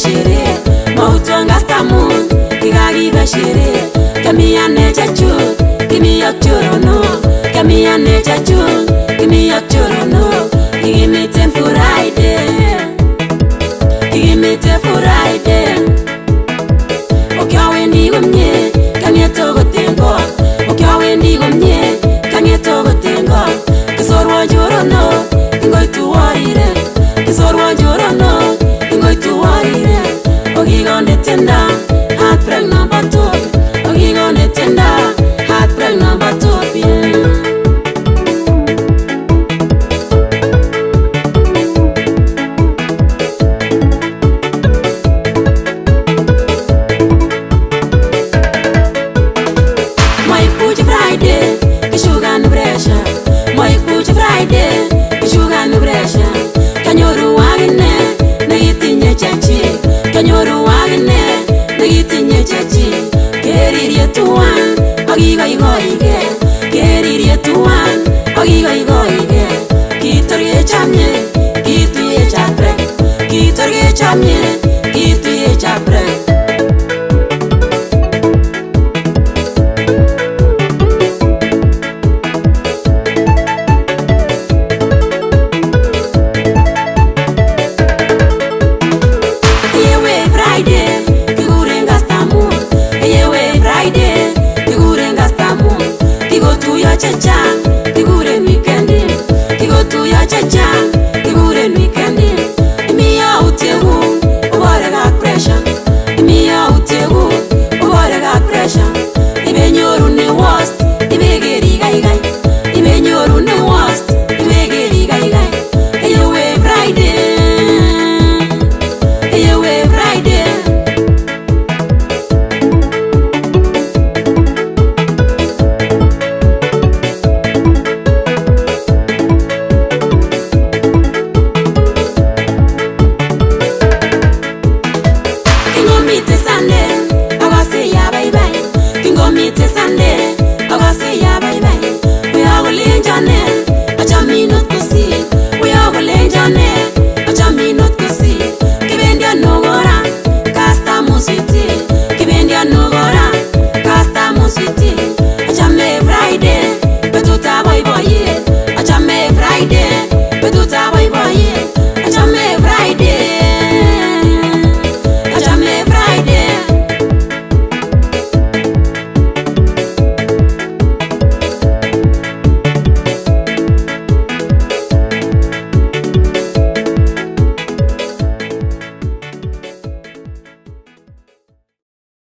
Sherehe Mautwon kastamun Kikakibe sherehe Kiami ane chechuk Kimi ak choronok Kiami ane chechuk Kimi ak choronok Kikimiten Friday Kikimiten Friday Okyawendi komie Kiang'et okot en kot Okyawendi komie Kiang'et okot en kot Kisorwon choronok Kingoitu warire Kisorwon choronok Kingoitu warire Okikonde tiendo Heartbreak number two Okikonde tiendo Heartbreak number two yeah. Maikuchi Friday, kishukan pressure. Maikuchi Friday, kishukan pressure. Kanyoru akine nekitinye chechik. Kanyoru akine nekitinye chechik. Keririe tuwan ak ikoikoike. Keririe tuwan ak ikoikoike. Kitor kechamye, kituiyech heartbreak. Kitor kechamye,